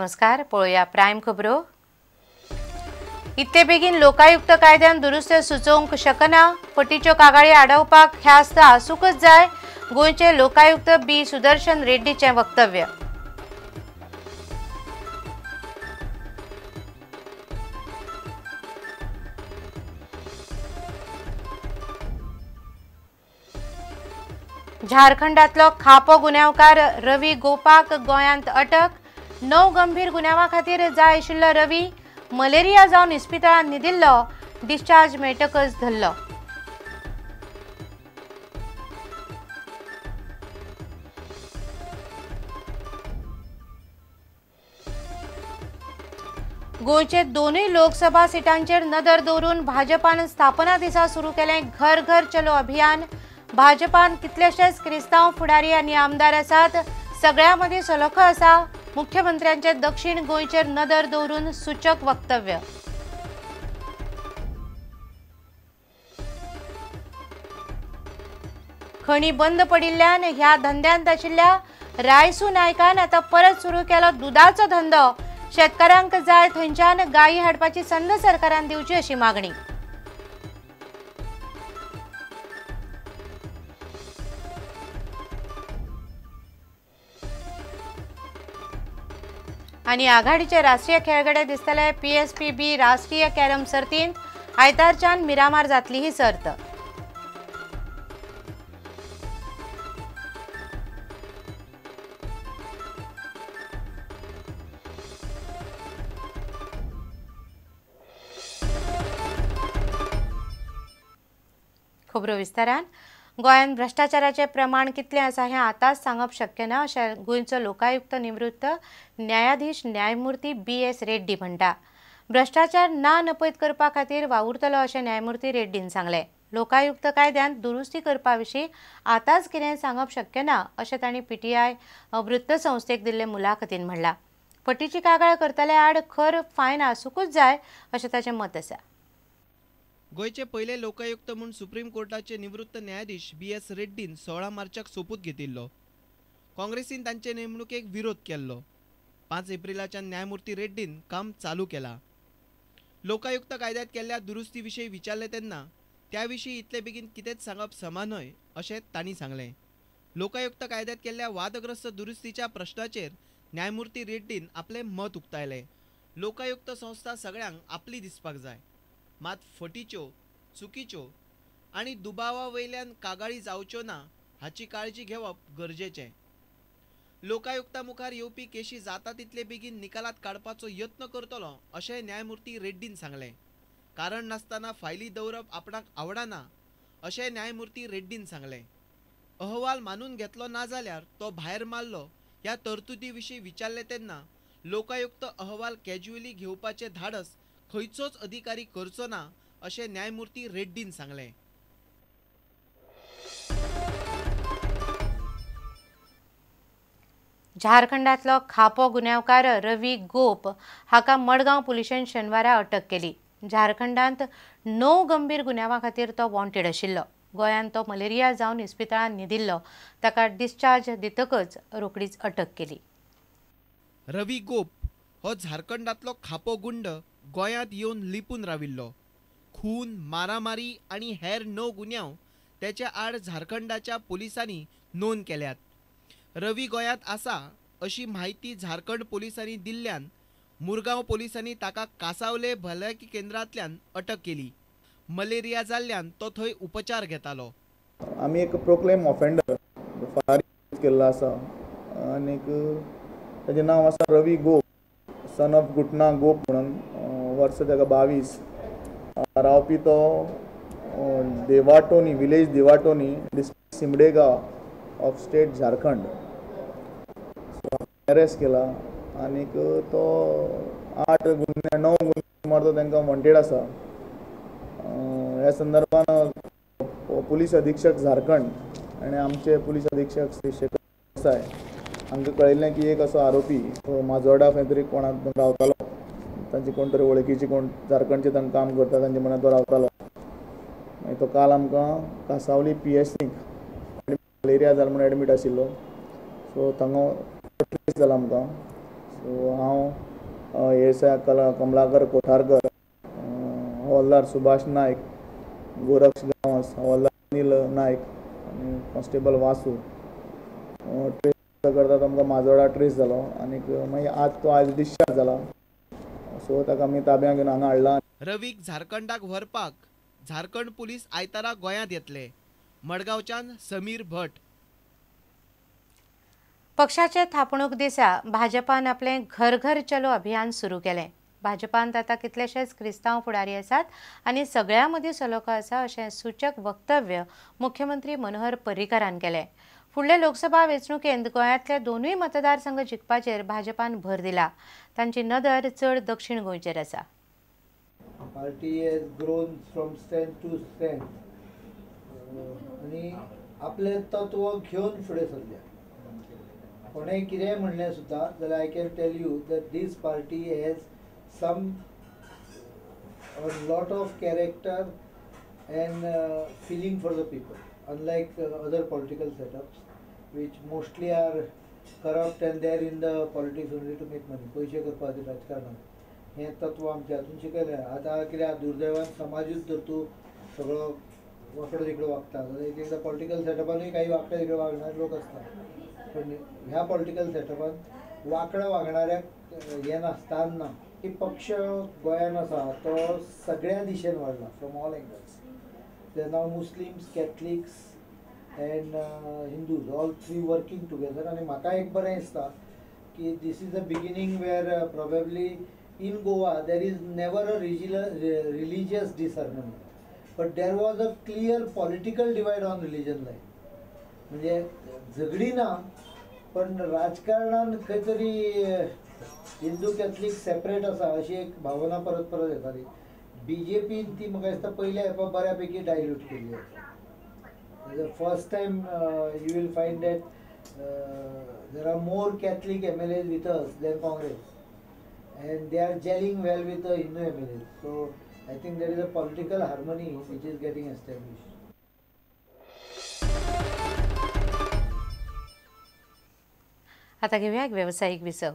नमस्कार, पळोवया प्रायम खबरो। इतले बेगीन लोकायुक्त कायद्यान दुरुस्त्यो सुचोवंक शकना, फटीच्यो कागाळी आडावपाक ख्यास्त आसूंकच जाय, गोंयचे लोकायुक्त बी सुदर्शन रेड्डीचें वक्तव्य। झारखंडातलो खापो गुन्यांवकार रवी गोपाक गोंयांत अटक, 9 गंभीर गुन्यांवा खातीर जाय आशिल्लो रवी मलेरिया जावन इस्पितळांत न्हिदिल्लो, डिस्चार्ज मेळटकच धरलो। गोंयचे दोनूय लोकसभा सिटांचेर नदर दवरून भाजपान स्थापना दिसा सुरू केलें घर घर चलो अभियान। भाजपान कितलेशेच क्रिस्तांव फुडारी आनी आमदार आसात, सगळ्यां मदीं सलोखो आसा, मुख्यमंत्र्यांचे दक्षिण गोंयचेर नदर दवरून सूचक वक्तव्य। खणी बंद पडिल्ल्यान ह्या धंद्यांत आशिल्ल्या रायसू नायकान आतां परत सुरू केलो दुदाचो धंदो, शेतकारांक जाय थंयच्यान गायी हाडपाची संद सरकारान दिवची अशी मागणी। आनी आघाडीचे राष्ट्रीय खेळगडे दिसतले PSPB राष्ट्रीय कॅरम सर्तींत आयतारच्यान मिरामार जातली ही सर्त। खबरो विस्तारान। गोंयांत भ्रश्टाचाराचें प्रमाण कितलें आसा हें आतांच सांगप शक्य ना अशें गोंयचो लोकायुक्त निवृत्त न्यायाधीश न्यायमूर्ती BS Reddy म्हणटा। भ्रश्टाचार ना नपयत करपा खातीर वावुरतलो अशें न्यायमूर्ती रेड्डीन सांगलें। लोकायुक्त कायद्यांत दुरुस्ती करपा विशीं आतांच कितें सांगप शक्य ना अशें तांणी PTI वृत्तसंस्थेक दिल्ले मुलाखतीन म्हणलां। फटीची कागाळ करतल्या आड खर फायन आसूंकच जाय अशें ताचें मत आसा। गोंयचे पयले लोकायुक्त म्हूण सुप्रीम कोर्टाचे निवृत्त न्यायाधीश BS रेड्डीन 16 मार्चाक सोपूत घेतिल्लो। काँग्रेसीन तांचे नेमणुकेक विरोध केल्लो। 5 एप्रिलाच्यान न्यायमूर्ती रेड्डीन काम चालू केला। लोकायुक्त कायद्यात केल्ल्या दुरुस्ती विशीं विचारले तेन्ना त्या विशीं इतले बेगीन कितेंच सांगप समा न्हय अशें तांणी सांगलें। लोकायुक्त कायद्यात केल्ल्या वादग्रस्त दुरुस्तीच्या प्रश्नाचेर न्यायमूर्ती रेड्डीन आपलें मत उक्तायलें। लोकायुक्त संस्था सगळ्यांक आपली दिसपाक जाय, मात फटीच्यो, चुकीच्यो आनी दुबावा वयल्यान कागाळी जावच्यो ना हाची काळजी घेवप गरजेचें। लोकायुक्ता मुखार येवपी केशी जाता तितले बेगीन निकालात काडपाचो यत्न करतलो अशें न्यायमूर्ती रेड्डीन सांगलें। कारण नासतना फायली दवरप आपणाक आवडना अशें न्यायमूर्ती रेड्डीन सांगलें। अहवाल मानून घेतलो ना जाल्यार तो भायर मारलो ह्या तरतुदी विशीं विचारलें तेन्ना लोकायुक्त अहवाल कॅज्युअली घेवपाचें धाडस खंयचोच अधिकारी करचो ना अशें न्यायमूर्ती रेड्डीन सांगलें। झारखंडातलो खापो गुन्यांवकार रवी गोप हाका मडगांव पुलिशेन शेनवारा अटक केली। झारखंडांत 9 गंभीर गुन्यांवा खातीर तो वॉन्टेड आशिल्लो। गोंयांत तो मलेरिया जावन इस्पितळांत न्हिदिल्लो, ताका डिस्चार्ज दितकच रोखडीच अटक केली। रवी गोप हो झारखंडातलो खापो गुंड गोंयांत येवन लिपून राविल्लो। खून, मारामारी आनी हेर 9 गुन्यांव तेच्या आड झारखंडाच्या पुलिसांनी नोंद केल्यात। रवी गोंयांत आसा अशी म्हायती झारखंड पुलिसांनी दिल्ल्यान मुरगांव पुलिसांनी ताका कासावले भलायकी केंद्रांतल्यान अटक केली। मलेरिया जाल्ल्यान तो थंय उपचार घेतालो। आमी एक प्रोक्लेम ऑफेंडर फार केल्लो आसा आनीक ताजें नांव आसा रवी गोप, सन ऑफ गुटना गोप म्हणून, वर्स ताका 22, रावपी तो Devatoni village, Devatoni, district Simdega of state Jharkhand. So arrest केला आनीक तो 8 गुन्हे 9 गुन्हे सुमार तो तांकां वॉन्टेड आसा। ह्या संदर्भान पुलीस अधीक्षक झारखंड आनी आमचे पुलीस अधीक्षक श्री शेखर देसाय हांकां कळिल्लें की एक असो आरोपी माजोर्डा खंय तरी कोणाक रावतालो, तांची कोण तरी वळखीची कोण झारखंडचे तांकां काम करता तांचे म्हणून तो रावतालो। मागीर तो काल आमकां कासावली PSCक मलेरिया जाल म्हणून एडमीट आशिल्लो। सो थांगा ट्रेस जाला आमकां। सो हांव एएसआय कमलाकर कोठारकर, हवालदार सुभाष नायक, गोरक्ष गांवस, हवालदार अनिल नायक आनी कॉन्स्टेबल वासू ट्रेस करता तो आमकां माजोडा ट्रेस जालो आनीक मागीर आज तो आयज डिस्चार्ज जाला. सो ताका आमी ताब्यांत घेवन हांगा हाडला. रवीक झारखंडाक व्हरपाक झारखंड पुलीस आयतारा गोंयांत येतले. मडगांवच्यान समीर भट. पक्षाचे थापणूक दिसा भाजपान आपलें घर घर चलो अभियान सुरू केलें. भाजपांत आतां कितलेशेच क्रिस्तांव फुडारी आसात आनी सगळ्यां मदीं सलोखो आसा अशें सूचक वक्तव्य मुख्यमंत्री मनोहर पर्रीकारान केलें. फुडले लोकसभा वेंचणुकेंत गोंयांतले दोनूय मतदारसंघ जिखपाचेर भाजपान भर दिला. तांची नदर चड दक्षिण गोंयचेर आसा. Party has grown from strength to strength आनी आपलें तत्व घेवन फुडें सरल्या. कोणें कितेंय म्हणलें सुद्दां जाल्यार I can tell you that this party has some lot of character and feeling for the people, unlike other political setups which mostly are corrupt and they are in the politics only to make money. पयशे करपा खातीर राजकारणान हें तत्व आमच्या हातून शिकयलें. आतां कितें दुर्दैवान समाजूच जर तूं सगळो वांकडो तिकडो वागता जाल्यार एक एकदां पॉलिटिकल सेटअपानूय काही वांकडे तिकडे वागणारे लोक आसता, पण ह्या पॉलिटिकल सेटअपान वांकडो वागणाऱ्याक हें ना, स्थान ना. की पक्ष गोंयान आसा तो सगळ्या दिशेन वाडला, from all angles. There are now Muslims, Catholics and Hindus, all three working together. आनी म्हाका एक बरें दिसता की this is a beginning where probably in Goa there is never a religious disharmony, but there was a clear political divide on religion line. म्हणजे झगडी ना, पण राजकारणान खंय तरी हिंदू कॅथलीक सेपरेट आसा अशी एक भावना परत परत येताली. बीजेपीन ती म्हाका दिसता पयल्या हेपा बऱ्यापैकी डायल्यूट केल्ली आसा. The first time you will find that there are more Catholic MLAs with us than Congress, and they are gelling well with the Hindu MLAs. So I think there is a political harmony which is getting established. आता घेऊया एक व्यावसायिक विसव.